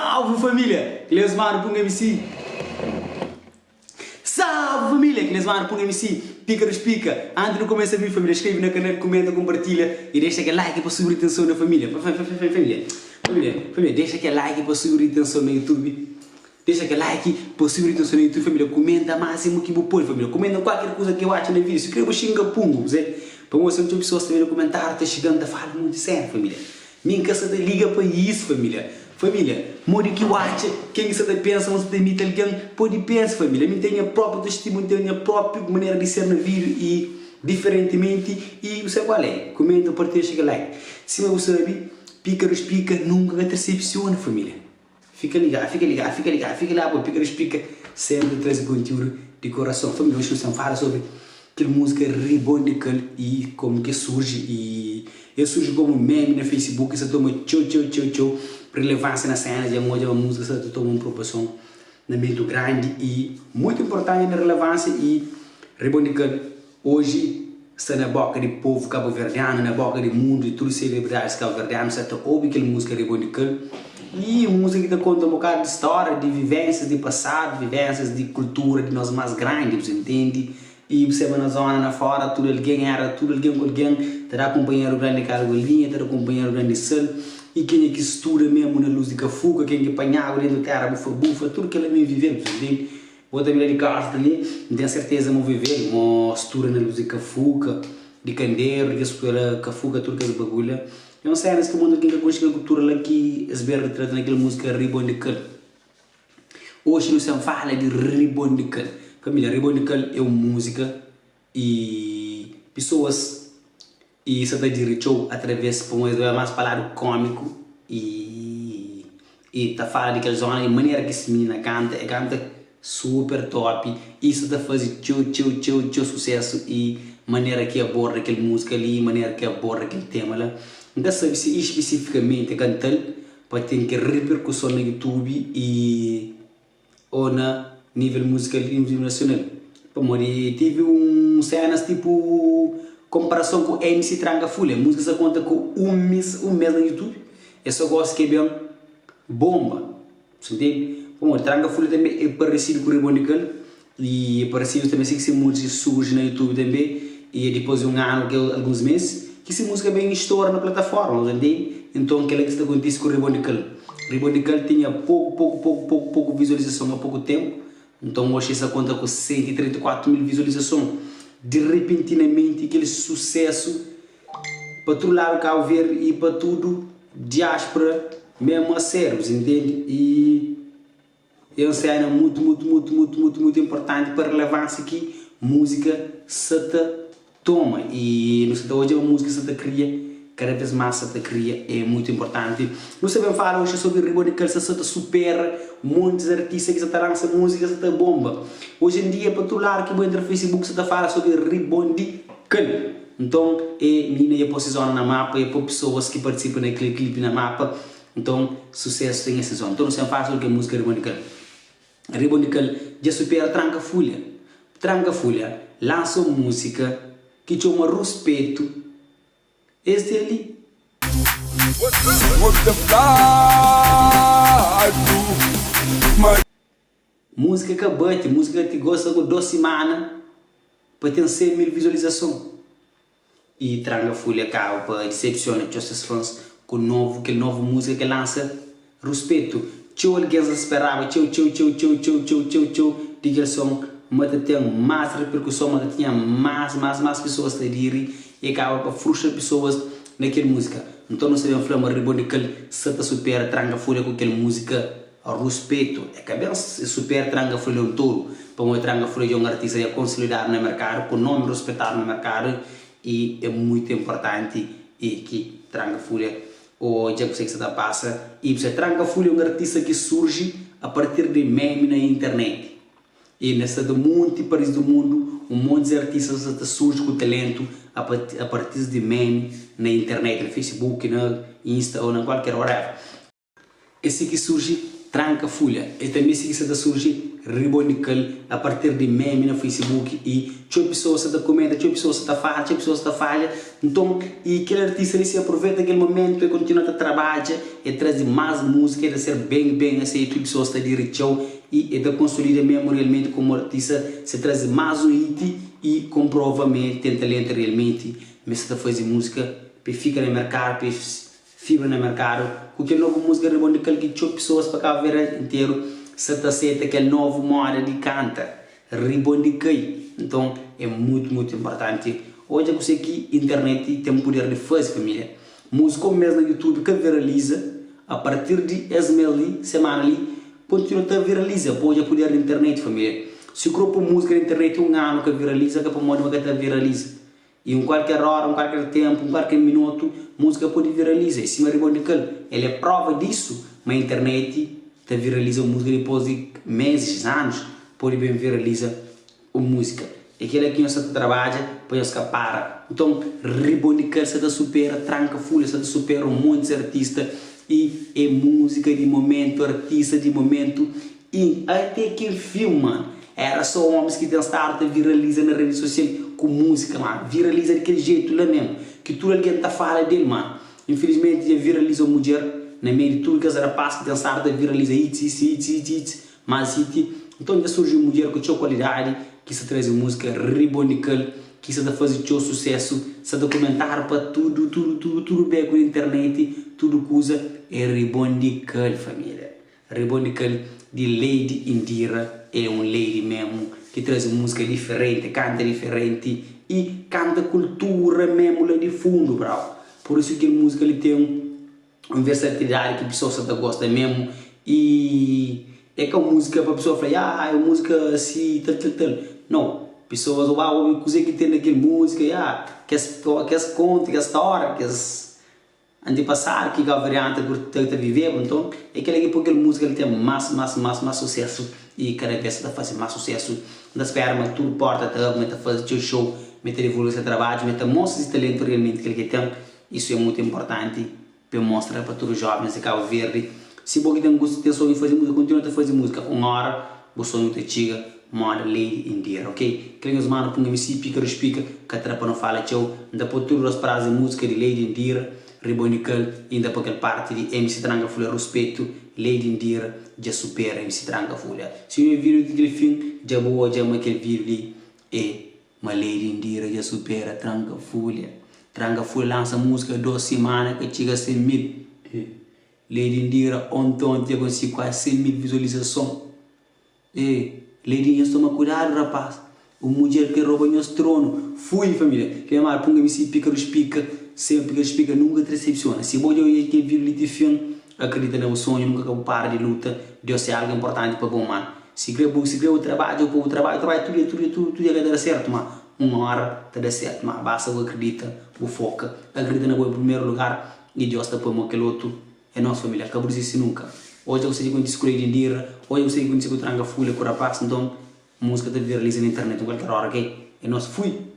Salve família! Cleusmar Punga MC Salve família! Cleusmar Punga MC Pika dos pika! Antes nu kumesa vídeo família, skrebe na kanal, kumenta, kumpartilha y dexa kel like pa subi ritenson na família Família, família, família, dexa kel like pa subi ritenson na YouTube Dexa kel like pa subi ritenson na YouTube família Kumenta másimu ki bu pode família Kumenta kualker kuza ki bu atxa na vídeo Si kre bu xinga pungu, kuzê? Pamodi se txeu pesoas ta ben na kumentáriu ta xiga-m ta fala monti sério família Mi N ka sa ta liga pa isu família. Família, modi ki bu atxa ken ki sa ta pensa ma sa ta imita algen? Pode pensa família, mi N ten nha própi autostima, N ten nha própi manera di ser na vida i diferentimenti i bu sabe kual é. Kumenta, partilha, xika like. Sima bu sabe, pika dos pika nunka ka ta disepsiona família. Fika ligadu, fika ligadu, fika ligadu, fika ligadu pa Pika dos Pika sempri traze kontiúdu di korason. Família, oxi nu sta fala sobri kel múzika Ribon di Kal i komu ki surji i el surji komu meme na Facebook i sta toma txeu txeu txeu txeu rilevansia na sena. Dja N odja ma múzika sta ta toma un proporson na mentu grandi i mutu inportanti na rilevansia i Ribon di Kal Oji sta na boka di povu kabuverdianu, na boka di mundu, di tudu selebridadis kabuverdianu sa ta obi kel muzika Ribon di Kal. E un muzika ki ta konta un bokadu di stória, di vivensias di pasadu, vivensias di kultura di nos mas grandi, bu sa intendi? I bu seba na zona na fora, tudu algen era tudu algen ku algen, ta da kunpanheru grandi kargu linha, ta da kunpanheru grandi sal. I kenha ki studa mesmu na lus di kafuka, ken ki panhagu dentu tera bufa bufa, tudu kel-la mi vive, bu sa intendi? Bo ta bira di kasa li, N ten serteza ma bu vive-l, mo studa na lus di kafuka, di kanderu, di kes kuza la, kafuka, tudu kes bagulhu la. É un sénas ki monti algen ka konxe kel kultura la ki es ben ritrata na kel múzika Ribon di Kal. Oxi nu sen fala di Ribon di Kal. Família, Ribon di Kal é un múzika i pesoas i sa ta diri txeu atraves pamodi es ta bai mas pa ladu kómiku i i ta fala di kel zona di manera ki es minina kanta e kanta super top i sa ta faze txeu txeu txeu txeu susesu i manera ki aborda kel múzika li manera ki aborda kel tema la N ka sabe si ispesifikamenti e kanta-l pa ten kel riperkuson na youtube i ô na nível muzikal internasional pamodi tive un sénas tipu konparason ku MC Tranka Fulha múzika sa konta ku un mis un mês na youtube é só gosi ki é ben bonba bu ntende pamodi Tranka Fulha tanbe é paresidu ku Ribon di Kal i é paresidu tanbe si ki se múzika surji na youtube tanbe i é dipôs di un anu ki alguns mês ki se múzika ben stora na plataforma bu ntende nton kel-la ki sta kontise ku Ribon di Kal. Ribon di Kal tinha poku poku poku poku poku vizualizason a poku tenpu, nton oxi es sa konta ku 134 mil vizualizason. Di repentinamenti kel susesu pa tudu ladu Kabu Verdi i pa tudu diaspura memu a sériu, bu intende? I é un sena mutu mutu mutu mutu mutu mutu inportanti pa rilevansia ki múzika sa ta toma i nu sa ta odja ma múzika sa ta kria kada vez más sa ta kria é mutu inportanti. Nu sa ben fala oxi sobri riba di kel sa sa ta supera montis artista ki sa ta lansa múzika sa ta bonba. Oji en dia pa tudu ladu ki bu entra facebook sa ta fala sobri ribon di kel. Nton e minina dja po se zona na mapa e po pesoas ki partisipa na kel klipi na mapa nton susesu ten ese zona. Nton nu sen fala sobri kel múzika ribon di kel. Ribon di kel dja supera tranka fulha. Tranka fulha lansa un múzika ki txoma Ruspetu es di ali. Múzika ka bati, múzika ti gosta ku 2 simana pa ten 100 mil vizualizason. I Tranka Fulha kaba pa disepsiona txeu ses fans ku novu kel novu múzika ke lansa Ruspetu. Txeu algen sa speraba txeu txeu txeu txeu txeu txeu txeu txeu di kel son ma ta ten más riperkuson ma ta tinha más más más pesoas ta adiri i kaba pa frustra pesoas na kel múzika. Nton nu sta ben fla ma Ribon di Kal sa ta supera Tranka Fulha ku kel múzika Ruspetu. É ka ben supera Tranka Fulha un todu pamodi Tranka Fulha dja un artista dja konsolidadu na merkadu ku nomi ruspetadu na merkadu i é muitu inportanti i ki Tranka Fulha Odja kuse ki sa ta pasa y bu Tranka Fulha é un artista ki surji a partir di meme na internet. Y na sta ta monti país di mundu, un monti di artistas sa ta surji ku talentu a partir di meme na internet, na Facebook, na Insta ou na kualker whatever. É si ki surji. Tranka Fulha é tanbê si ki sa ta surji Ribon di Kal a partir di meme na Facebook y txeu pesoas sa ta komenta, txeu pesoas sa ta fala, txeu pesoas sa ta fadja. Nton, y kel artista li si aproveta kel momentu e kontinua ta trabadja, e traze más múzika, e ta ser ben ben aseitu y pesoas ta adiri txeu y e ta konsolida memu realmenti komu artista se traze más un hit y konprova ma el ten talentu realmenti ma el sa ta faze múzika pa e fika na merkadu, pa e Fibra na merkadu ku kel novu múzika Ribon di Kal ki txeu pesoas pa Kabu Verdi interu sa ta seta kel novu moda di kanta Ribon di Kai. Nton é mutu mutu inportanti odja kuse ki internet ten puder di faze família. Múzika un mes na YouTube ka viraliza a partir di es mes li, semana li, kontinua ta viraliza pa odja puder di internet família. Si kro poi múzika na internet un anu ka viraliza ka pamodi ma ka ta viraliza. I un kualker óra, un kualker ténpu, un kualker minutu, múzika pode viraliza. I sima Ribon di Kel, el é próva disu, ma internet ta viraliza un múzika dipôs di mézis, anus, pode ben viraliza un múzika. É kel-la ki nhos sta ta trabadja pa nhos ka para. Nton, Ribon di Kel sta ta supera Tranka Fulha, sta ta supera un monti artista i é múzika di momentu, artista di momentu I ate ki fin man, era so omis ki ten stadu ta viraliza na redi sosial ku muzika man, viraliza di kel jetu la mesmu, ki tudu algen ta fala del man. Infilismenti dja viraliza un mudjer na meiu di tudu kes rapas ki ten stadu ta viraliza hits, hits, hits, hits, hits, mas hit. Nton dja surji un mudjer ku txeu kualidadi ki sta traze muzika ribondikal, ki sta ta faze txeu susesu, sta ta kumentadu pa tudu, tudu, tudu, tudu beku di internet, tudu kuza é ribondikal familia. Ribon di kel di Lady Indira é un lady memu ki traze múzika diferenti, kanta diferenti y kanta kultura memu la di fundu brau. Pur isu kel múzika li ten un versatilidadi ki pesoas sa ta gosta memu y é ka un múzika pa pesoa fla ah é un múzika si tal tal tal. Nau, pesoas ba obi kuzê ki ten na kel múzika ah kes kes kontu, kes stória, kes. Antipasadu ki Cabo-Verdianu ta kurti ta viveba nton é kel-la ki poi kel múzika li ten más más más más susésu y kada vez ta faze más susésu. N ta spera ma tudu pórta ta abri ma el ta faze txeu show ma el ta divulga se trabadju ma el ta mostra se talentu realmenti kel ki el ten. Isu é mutu inportanti pa el mostra pa tudu jóvens di Kabu Verdi. Si bo ki ten gostu ten sonhu di faze múzika kontinua ta faze múzika un óra bu sonhu ta txiga moda Lady Indira ok. Kel nhos manda pun MC pika dos pika ka ta da pa no fala txeu N ta po tudu dos pras di múzika di Lady Indira riba Nickel y N ta po kel parti di MC Tranka Fulha Ruspetu Lady Indira dja supera MC Tranka Fulha Si nhu vídiu ti kel fin dja bu odja ma kel vídiu li é ma Lady Indira dja supera Tranka Fulha Tranka Fulha lansa múzika dos simana ka txiga 100 mil Lady Indira onti onti dja konsigi kuazi 100 mil vizualizason. Ê, Lady nhos toma kudadu rapaz, un mudjer kre roba nhos tronu, fui familia, kel amadu punga mi si pika dus pika, sem pika dus pika nunka ta decepciona, si bo dja odja kel video li ti fin, akredita na bu sonhu, nunka ka bu para di luta, Deus é algu importanti pa bo man, si kre bu si kre bu trabadja bu po bu trabadja, trabadja tudu dia tudu dia tudu dia ka ta da sertu ma un ora ta da sertu, ma basta bu akredita, bu foka, akredita na bo em primeru lugar y Deus ta poi mo kel otu. É nos família, ka bu disisti nunka. Odja kuse ki kontise ku Lady Indira, odja kuse ki kontise ku Tranka Fulha, ku rapaz, nton múzika ta viraliza na internet un kualker óra, ok? É nos, fui!